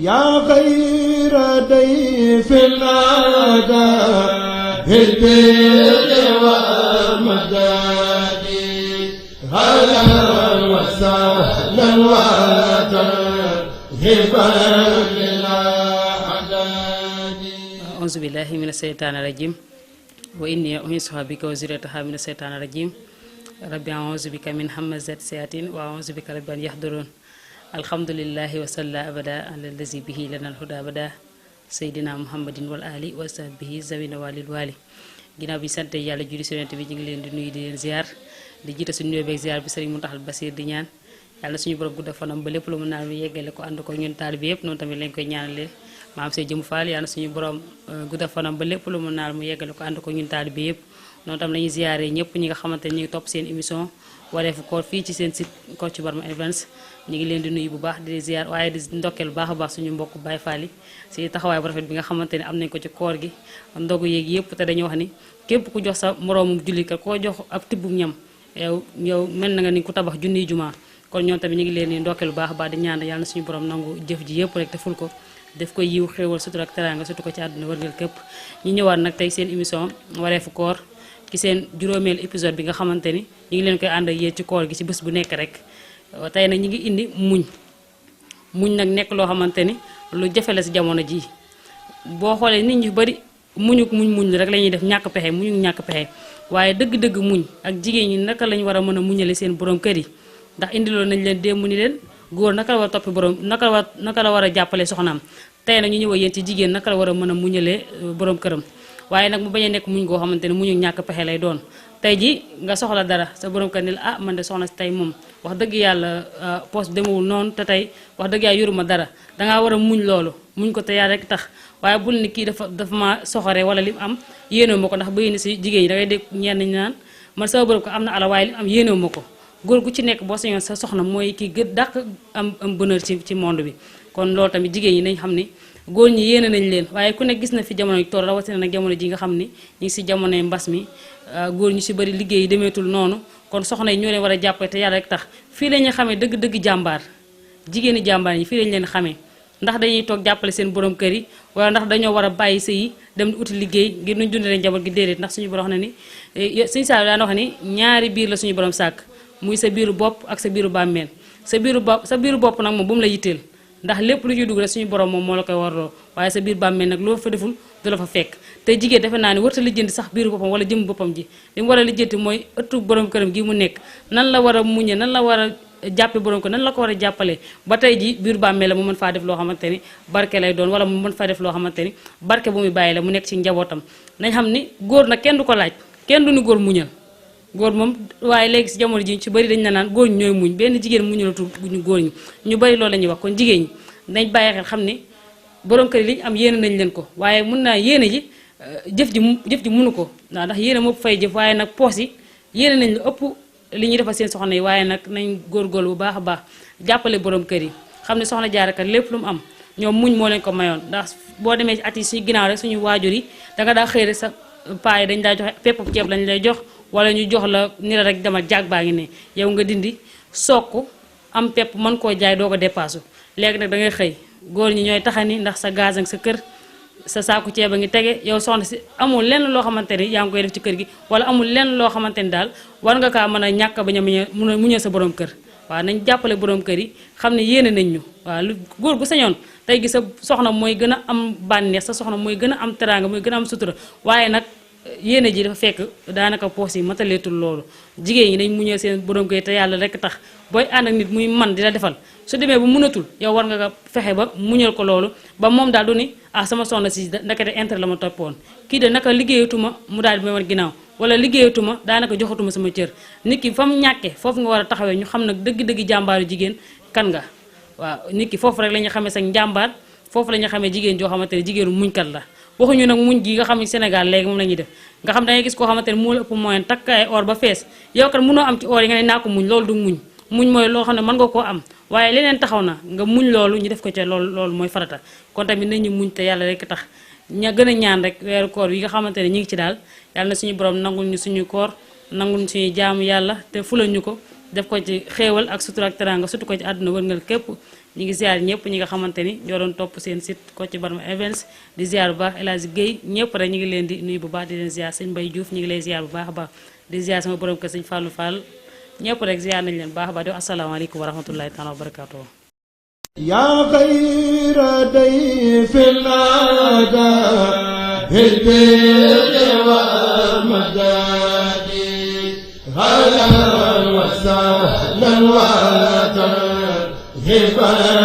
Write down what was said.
yaa xayra dayf ataa bil birri wal madadi ahlan wa sahlan wa tarhiban lil adadi. Auzu billahi mina seytaani rajim wa inni u'iizuha bika wa zurriyyataha mina seytaani rajim rabbi a'uuzu bika min hamazati shayatin wa a'uuzu bika rabbi an yahdurun. Alhamdulillahi wa salla abada ala allazi bihi lana alhuda abada seydina muhammadin wal ali wa sahbihi zawina walil wali. Ginnaaw bi sante yàlla julli ci Yonent bi ñu ngi leen di nuyu di leen ziar di jiite suñu nuyoo beeg ziar bi Sëriñ Muntaxa Basiir di ñaan yàlla suñu borom gudda fanam ba lépp lu mu naan mu yeggale ko ànd ko ñun taalibe yëpp noonu tamit lañ koy ñaanalee maam see jëm faal yàlla suñu borom gudda fanam ba lépp lu mu naan mu yeggale ko ànd ko ñun taalibe yëpp noonu tam lañuy ziaree ñëpp ñi nga xamante ne ñu ngi topp seen émission wareefu koor fii ci seen site Kocc Barma Events. ñu ngi leen di nuyu bu baax di ziar waaye di ndokkeel bu baax a baax suñu mbokk Baay Faal yi si taxawaay bu rafet bi nga xamante ne am nañ ko ci koor gi ndogu yeeg yëpp te dañuy wax ni képp ku jox sa moroomum jullit ka koo jox ab tibbum ñam yow mel na nga ni ku tabax junniy jumaa kon ñoom tamit ñu ngi leen di ndokkeel bu baax a baax di ñaan yàlla na suñu borom nangu jëf ji yëpp rek te ful ko def ko yiw xéewal sutura ak teraanga surtout ko ci àdduna wërngal képp. ñu ñëwaat nag tey seen émission wareefu koor ci seen juróomeelu épisode bi nga xamante ni ñu ngi leen koy ànd ak yéen ci koor gi ci bés bu nekk rek tey nag ñu ngi indi muñ nag nekk loo xamante ni lu jafe la si jamono jii boo xoolee nit ñu bari muñ rek la ñuy def ñàkk pexe ñàkk pexe waaye dëgg-dëgg muñ ak jigéen ñi naka lañ war a mën a muñale seen borom kër yi ndax indiloo nañ leen démb ni leen góor naka la war a toppi borom naka la war a jàppale soxnaam tey nag ñu ñëw yéen ci jigéen naka la war a mën a muñalee borom këram waaye nag mu bañ a nekk muñ goo xamante ne muñu ñàkk pexe lay doon tey ji nga soxla dara sa borom kër ni la man de soxna si tey moom wax dëgg yàlla poste demewul noonu te tey wax dëgg yàlla yoruma dara dangaa war a muñ loolu muñ ko te yàlla rek tax waaye bul ni kii dafa ma soxore wala lim am yéenewu ma ko ndax bëy ni si jigéen ñi da ngay dégg ñenn ñi naan man sama borom ko am na ala waaye lim am yéenewu ma ko góor gu ci nekk boo sañoon sa soxna mooy kii gën dàq am bonheur ci monde bi kon loolu tamit jigéen ñi nañ xam ni góor ñi yéene nañ leen waaye ku ne gis na fi jamono yi toll rawatina nag jamono ji nga xam ni ñu ngi si jamonoy mbas mi góor ñu si bëri liggéey yi demeetul noonu kon soxna yi ñoo leen war a jàppale te yàlla rek tax fii la ñuy xamee dëgg-dëgg jàmbaar jigéeni jàmbaar yi fii lañ leen xamee ndax dañuy toog jàppale seen borom kër yi wala ndax dañoo war a bàyyi sëy yi dem di uti liggéey ngir nuñ dundee leen jaboot gi déedéet ndax suñu borom wax na ni suñu saa daan wax ni ñaari biir la suñu borom sàkk muy sa biiru bopp ak sa biiru bàmmeel sa biiru bopp nag moom bu mu la yitteel ndax lépp lu ñuy dugg rek suñu borom moom moo la koy warloo waaye sa biir bàmmeel nag loo fa deful du la fa fekk te jigéen defe naa ne warta lijjanti sax biiru boppam wala jëm boppam ji li mu war a lijjanti mooy ëttu borom këram gi mu nekk nan la war a muñe nan la war a jàppe borom ko nan la ko war a jàppale ba tey ji biir bàmmeel la mu mën faa def loo xamante ni barke lay doon wala mu mën faa def loo xamante ni barke bu muy bàyyi la mu nekk ci njabootam nañ xam ni góor nag kenn du ko laaj kenn du ni góor muñal góor moom waaye léegi si jamono ji ci bëri dañ na naan góor ñi ñooy muñ benn jigéen muñalatu ñu góor ñi ñu bëri loolu la ñuy wax kon jigéen ñi dañ bàyyi xel xam ni borom kër yi li ñu am yéene nañ leen ko waaye mun naa yéene ji jëf ji mënu ko waaw ndax yéene moo fay jëf waaye nag poos yi yéene nañ lu ëpp li ñuy defal seen soxna yi waaye nag nañ góorgóorlu bu baax a baax jàppale borom kër yi xam ne soxna jaarakat lépp lu mu am ñoom muñ moo leen ko mayoon ndax boo demee ci at yi suñu ginnaaw rek suñu waajur yi danga daa xëy rek sa paa yi dañ daa joxe pépp ceeb lañ lay jox wala ñu jox la ni la rek demal jaag baa ngi ne yow nga dindi sokk am pepp mën koo jaay doo ko dépassu léegi nag da ngay xëy góor ñi ñooy taxani ndax sa gaz ak sa kër sa saaku ceeb a ngi tege yow soxna si amul lenn loo xamante ni yaa ngi koy def ci kër gi wala amul lenn loo xamante ni daal war nga kaa mën a ñàkk bañ a muñal sa borom kër waaw nañ jàppale borom kër yi xam ne yéene nañ ñu waaw lu góor gu sañoon tey gi sa soxna mooy gën a am bànneex sa soxna mooy gën a am teraanga mooy gën a am sutura waaye nag yéene ji dafa fekk daanaka poos yi mataleetul loolu jigéen ñi dañ muñal seen borom kër te yàlla rek tax booy ànd ak nit muy man di la defal su demee ba mënatul yow war nga ko fexe ba muñal ko loolu ba moom daal du ni sama soxna si ndekete intérêt la ma toppoon kii de naka liggéeyatuma mu daal di may wan ginnaaw wala liggéeyatuma daanaka joxatuma sama cër nit ki fa mu ñàkkee foofu nga war a taxawee ñu xam nag dëgg-dëgg jàmbaaru jigéen kan nga waaw nit ki foofu rek la ñu xamee sax njàmbaar foofu la ñu xamee jigéen joo xamante ne jigéenu muñkat la waxuñu nag muñ gi nga xam ne Sénégal léegi moom la ñuy def nga xam da ngay gis koo xamante ne moo la ëpp moyen takk ay or ba fees yow kat mënoo am ci or yi nga ne naa ko muñ loolu du muñ mooy loo xam ne mën nga koo am waaye leneen taxaw na nga muñ loolu ñu def ko ca loolu mooy farata kon tamit nañu muñ te yàlla rek tax ña gën a ñaan rek weeru koor yi nga xamante ne ñu ngi ci daal yàlla na suñu borom nangul ñu suñu koor nangul ñu suñu jaamu yàlla te fulal ñu ko def ko ci xéewal ak sutura ak teranga surtout ko ci àdduna wërngal képp ñi ngi ziar ñëpp ñi nga xamante ni ñoo doon topp seen site Kocc Barma Events di ziar bu baax El Hadj Guèye ñëpp rek ñi ngi leen di nuyu bu baax di leen ziar sëñ Mbaye Diouf ñi ngi lay ziar bu baax a baax di ziar sama borom kër sëñ Fallou Fall ñëpp rek ziar nañ leen bu baax a baax di wax asalaamaaleykum wa rahmatullahi taala wa barakatuh yaa xayra dayfin ataa bil birri wal madadi ahlan wa sahlan wa tarhiban